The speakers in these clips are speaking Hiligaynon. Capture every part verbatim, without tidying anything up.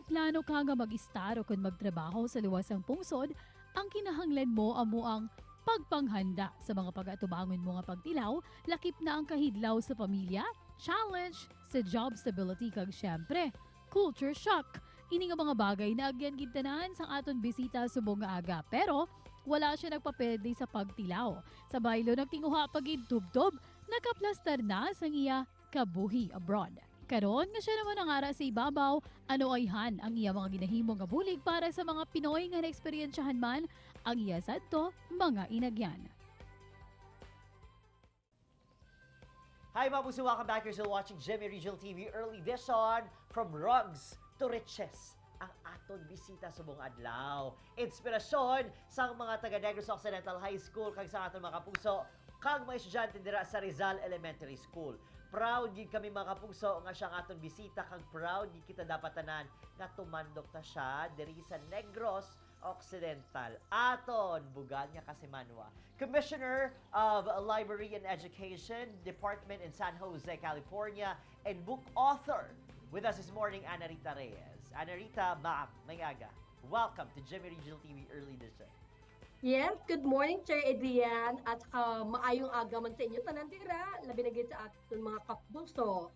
plano ka nga mag-estar o kon magtrabaho sa luwas sang pungsod, ang kinahanglan mo amo ang pagpanghanda sa mga pag-atubangon mo nga pagtilaw, lakip na ang kahidlaw sa pamilya, challenge sa job stability, kag, syempre, culture shock. Ini nga mga bagay naagyan gid tanan sang aton bisita subong nga aga, pero wala sia nagpaperde sa pagtilaw. Sa baylo, nagtinguha pa gid tubtob, nakaplastar na sang iya kabuhi abroad. Karon nga sia naman nangara sa ibabaw, ano ayhan ang iya mga ginahimo nga bulig para sa mga Pinoy nga naeksperyensyahan man ang iya sadto mga inagyan. Hi, mga puso! Welcome back. You're still watching Jimmy Regional T V Early Edition. From rugs to riches, ang aton bisita subong adlaw. Inspirasyon sang mga taga Negros Occidental High School kag sa aton mga kapuso kag mga estudyante dira sa Rizal Elementary School. Proud gid kami, mga kapuso, nga siya ang aton bisita, kag proud gid kita dapat tanan nga tumandok ta siya diri sa Negros Occidental. Aton bug-at nga kasimanwa, Commissioner of Library and Education Department in San Jose, California, and book author. With us this morning, Ana Rita Reyes. Ana Rita, ma'am, maayong aga. Welcome to Jimmy Regional T V Early Edition. Yes, good morning, Sir Adrian, at saka maayong aga man sa inyo tanan dira, labi na gid sa aton mga kapuso.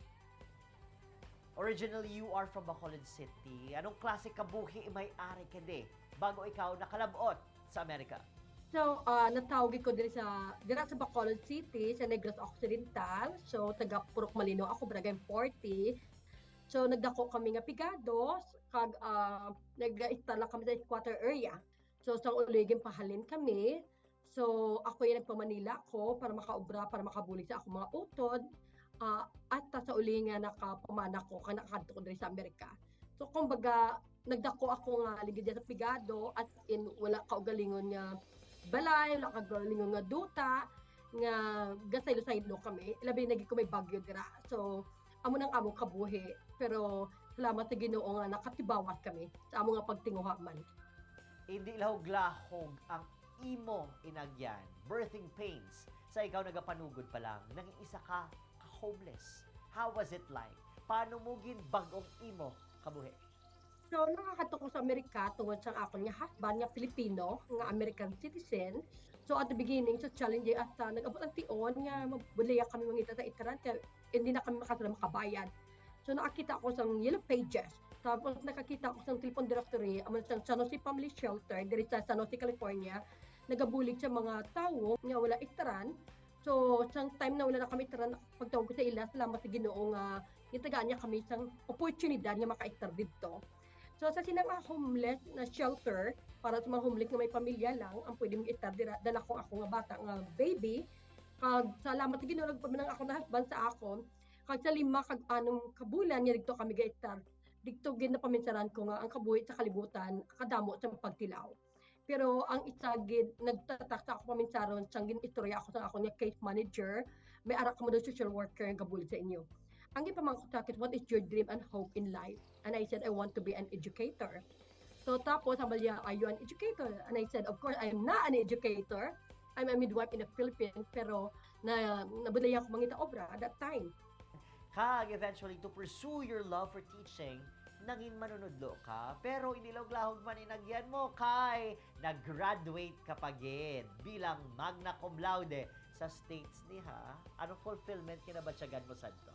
Originally, you are from Bacolod City. Anong klase kabuhi may ari ka di bago ikaw nakalab-ot sa Amerika? So, uh, natawgi ko diri sa dira sa Bacolod City, sa Negros Occidental. So, taga Purok Malino ako, Barangay forty. So, nagdako kami nga pigado, kag uh, nag-istar lang kami sa squatter area. So, sang uli ginpahalin kami. So, ako yung nagpa-Manila ko para makaobra, para makabulig sa akong mga utod. Uh, at sa uli nga nakapamana ko, ka nakadto ko diri sa Amerika. So, kumbaga, nagdako ako nga ligid sa pigado, as in, wala kaugalingon nga balay, wala kaugalingon nga duta, nga gasaylo-saylo kami. Labi na gid ko may bagyo dira. So, amo nang among kabuhi. Pero salamat sa Ginoo nga nakatibawas kami sa amo nga pagtinguha man. Hindi lahog-lahog ang imo inagyan, birthing pains, sa ikaw nagapanugod pa lang, naging isa ka ka-homeless. How was it like? Paano mo ginbag-ong imo kabuhi? So, nakakadto ko sa Amerika tungod sa akon nga husband nga Filipino, nga American citizen. So, at the beginning, so challenging at uh, nag-abot ang tion nga mabudlaya kami mangita sa itaran kay hindi na kami makasala makabayad. So, nakakita ako sa Yellow Pages. Tapos, nakakita ako sa telephone directory, amo sa San Jose Family Shelter, diri sa San Jose, California. Nagabulig sa mga tawo nga wala itaran. So, sa time na wala na kami itaran, pagtawag ko sa ila, salamat sa Ginoo nga gitagaan niya kami sang oportunidad nga makaistar didto. So, sa sina nga homeless na shelter para sa mga homeless nga may pamilya lang ang pwede mag-istar dira, dala ko ako nga bata nga baby. Kag salamat sa Ginoo, nagpaminang ako na husband sa akon. Kag sa lima kag anom ka bulan nga didto kami ga-istar, didto gid napaminsaran ko nga ang kabuhi sa kalibutan kadamo sa pagtilaw. Pero ang isa gid nagtatak sa ako paminsaron sang gin-istorya ako sa akon nga case manager, may ara kamo daw social worker nga gabulig sa inyo. Ang ginpamangkot sa akin, "What is your dream and hope in life?" And I said, "I want to be an educator." So tapos ang balya, "Are you an educator?" And I said, "Of course, I am not an educator. I'm a midwife in the Philippines, pero na nabudlay ako mangita obra that time." Kag eventually, to pursue your love for teaching, nangin manunudlo ka. Pero hindi lahog-lahog man inagyan mo kay nag-graduate ka pa gid bilang magna cum laude sa States niha. Anong fulfillment kinabatyagan mo sadto?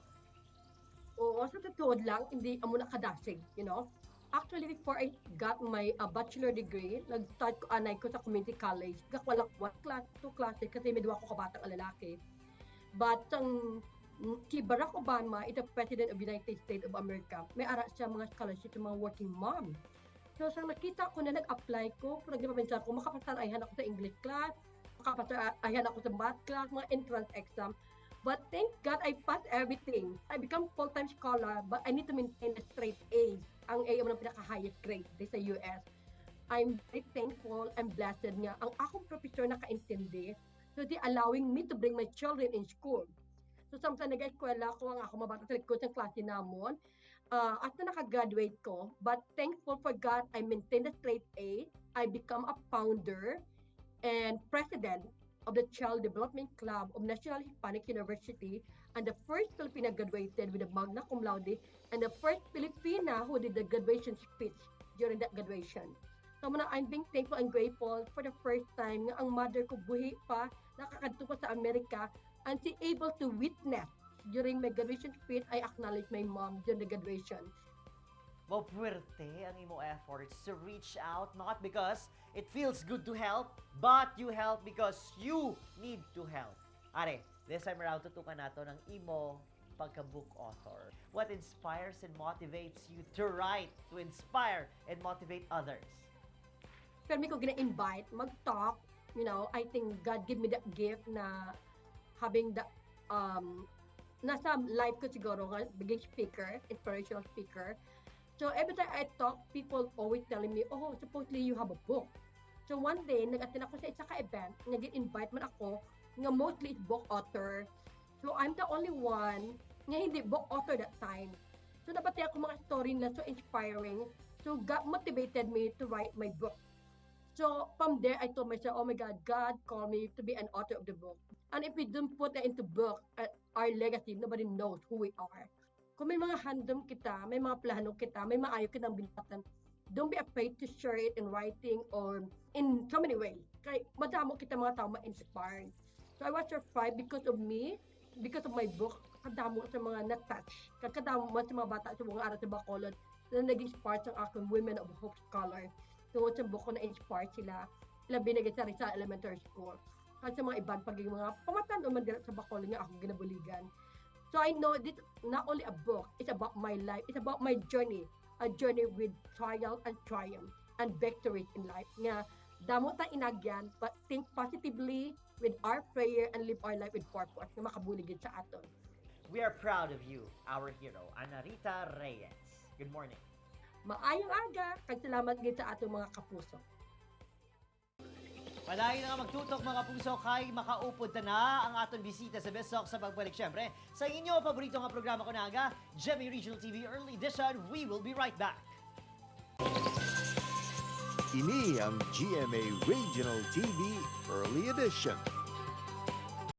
Oo, sa totoo lang, hindi amo na kadasig, you know. Actually, before I got my uh, bachelor degree, nag-start ko anay ko sa community college. Gakwalak one class, two classes kasi may duwa ko kabatang lalaki. But sang mm, si Barack Obama is the President of United States of America. May ara siya mga scholarship sa mga working mom. So, sa nakita ko na nag-apply ko, pero di ba minsan ko makapasar ayhan ako sa English class, makapasar ayhan ako sa math class, mga entrance exam. But thank God I passed everything. I become full-time scholar, but I need to maintain a straight A. Ang A ang pinaka-highest grade sa U S. I'm very thankful and blessed nga ang akong professor nakaintindi. So they allowing me to bring my children in school. So samtang nag-eskwela ko ang ako mabata sa likod sa klase namon, uh, at na nakagraduate ko, but thankful for God, I maintain the straight A. I become a founder and president of the Child Development Club of National Hispanic University and the first Filipina graduated with a magna cum laude and the first Filipina who did the graduation speech during that graduation. So, muna, I'm being thankful and grateful for the first time nga ang mother ko buhi pa, nakakadto pa sa Amerika, and she able to witness during my graduation speech, I acknowledge my mom during the graduation. Mao puwerte ang imo efforts to reach out, not because it feels good to help, but you help because you need to help. Are, this time around, tutukan nato ang imo pagka-book author. What inspires and motivates you to write, to inspire and motivate others? Permi ko gina-invite mag-talk, you know, I think God give me that gift na having the, um, nasa life ko siguro nga maging speaker, inspirational speaker. So every time I talk, people always telling me, "Oh, supposedly you have a book." So one day, nag-attend ako sa isa ka event nga gin-invite man ako nga mostly is book author. So I'm the only one nga hindi book author that time. So nabati ako mga story nila, so inspiring. So got motivated me to write my book. So from there, I told myself, "Oh my God, God called me to be an author of the book. And if we don't put that into book, uh, our legacy, nobody knows who we are." Kung may mga handom kita, may mga plano kita, may maayo kitang binuhatan, don't be afraid to share it in writing or in so many ways. Kay madamo kita mga tao ma-inspire. So I was surprised because of me, because of my book, kadamo sa mga na-touch. Kag kadamo man sa mga bata sa mga ara sa Bacolod na naging part sa akong Women of Hope Scholar. Tungod sa book ko, na-inspire sila. Labi na gid sa Rizal Elementary School. Kag sa mga iban pag mga pamatan man dira sa Bacolod nga akong ginabuligan. So I know this not only a book, it's about my life, it's about my journey, a journey with trial and triumph and victories in life. Nga damo ta inagyan, but think positively with our prayer and live our life with purpose nga makabulig gid sa aton. We are proud of you, our hero, Ana Rita Reyes. Good morning. Maayong aga, kag salamat gid sa atong mga kapuso. Padayon na nga magtutok, mga puso, kay makaupod ta na ang aton bisita sa Bisok sa pagbalik, syempre, sa inyo paborito nga programa, Kunaga, G M A Regional T V Early Edition. We will be right back. Ini ang G M A Regional T V Early Edition.